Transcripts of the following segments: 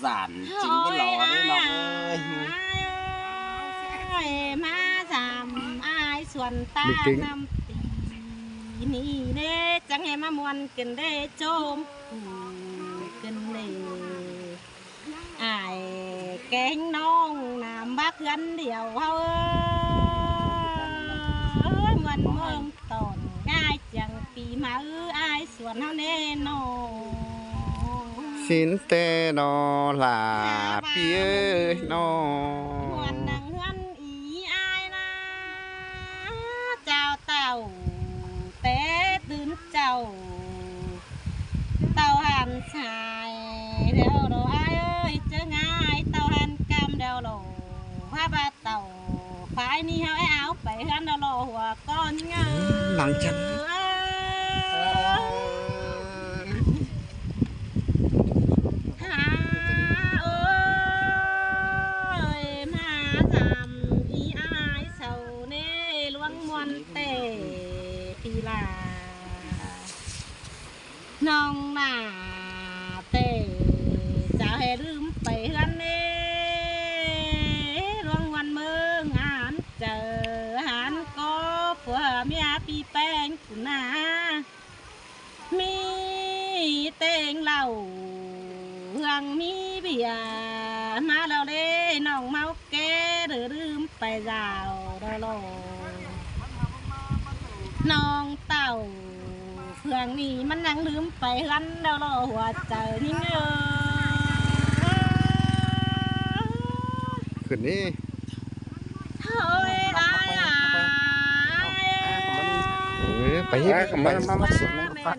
ສານຈິງບໍ່ຫຼໍເດ້ນ້ອງເອີຍ. ໂອ້ຍ ມາສາມອ້າຍສວນຕາ ມີເກັ່ງ ນຳຕີນີ້ເດ້ ຈັ່ງໃຫ້ມາມ່ວນກັນເດ້ ໂຈມກັນເດ້ ອ້າຍແກງນ້ອງນຳບັກເຮືອນດຽວເຮົາເອີຍ ມ່ວນເມືອງຕອນງ່າຍຈັ່ງປີມາເອີຍ ອ້າຍ ສວນເຮົາແນ່ນອນ ສິນແຕ່ນໍລາ ປີເອີຍນໍ ມ່ວນໜັງເຮືອນອີອ້າຍນາ ເຈົ້າເຕົ້າແຕ່ຕື່ນເຈົ້າ ເຕົ້າຫັນສາຍແລ້ວລໍອ້າຍເອີຍ ເຈີງ່າຍເຕົ້າຫັນກຳແລ້ວລໍ ພາບາ ເຕົ້າຝ່າຍນີ້ເຮົາໄອ້ອາວໄປເຮືອນດອລໍຫົວກ້ອນເງິນ ອືມ ຫຼັງຈັກ ຫາ ໂອ້ຍ ມານຳອີອ້າຍເຊົາເນ ລວງມ່ວນແຕ່ປີລາ ນ້ອງໜ້າແຕ່ຈະໃຫ້ລືມໄປເຮືອນເນ ຫຼວງວັນເມືອງອານເຈີ ຫັນກໍຜົວເມຍປີແປ້ງຄຸນນາ ມີແຕ່ເຫຼົ້າ ເຮືອງມີເບຍ ມາແລ້ວເດ້ ນ້ອງເມົາແກ່ ເດີລືມໄປລາວເດີໂລ ນ້ອງເຕົ້າ ເຄື່ອງນີ້ມັນຍັງລືມໄປເຮືອນດອກລໍຫົວໃຈຍິງເອີຍ ຂຶ້ນນີ້ ໂອ້ຍ ອ້າຍ ເອີ ໄປເຮັດ ໄປ ມາ ມາ ມາ ແມ່ນບາດ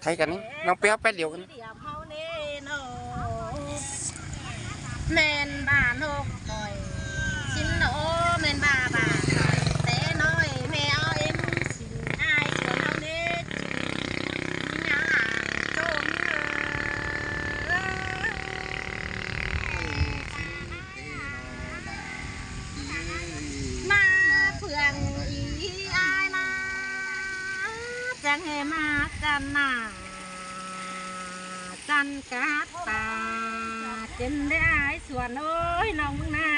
ໄທກັນນີ້ ນ້ອງແປ້ວແປດດຽວກັນ ດຽວເຮົາເນາະ ແມ່ນບ້ານ ໂຮກ ຂ້ອຍຊິນໂອ ແມ່ນບ້າ ບ້ານຂ້ອຍແຕ່ນ້ອຍ ແມ່ເອົາເອັນຊິນອ້າຍຊວນເຮົາເນ ຊິນຫຍັງໂຕມີເອີ ມາເພື່ອງອີອ້າຍມາ ຈັ່ງໃຫ້ມາກັນໜ້າ ຈັນກະຕາ ເຈັນໄດ້ອ້າຍຊວນ ໂອ້ຍ ນ້ອງເມືອງນາ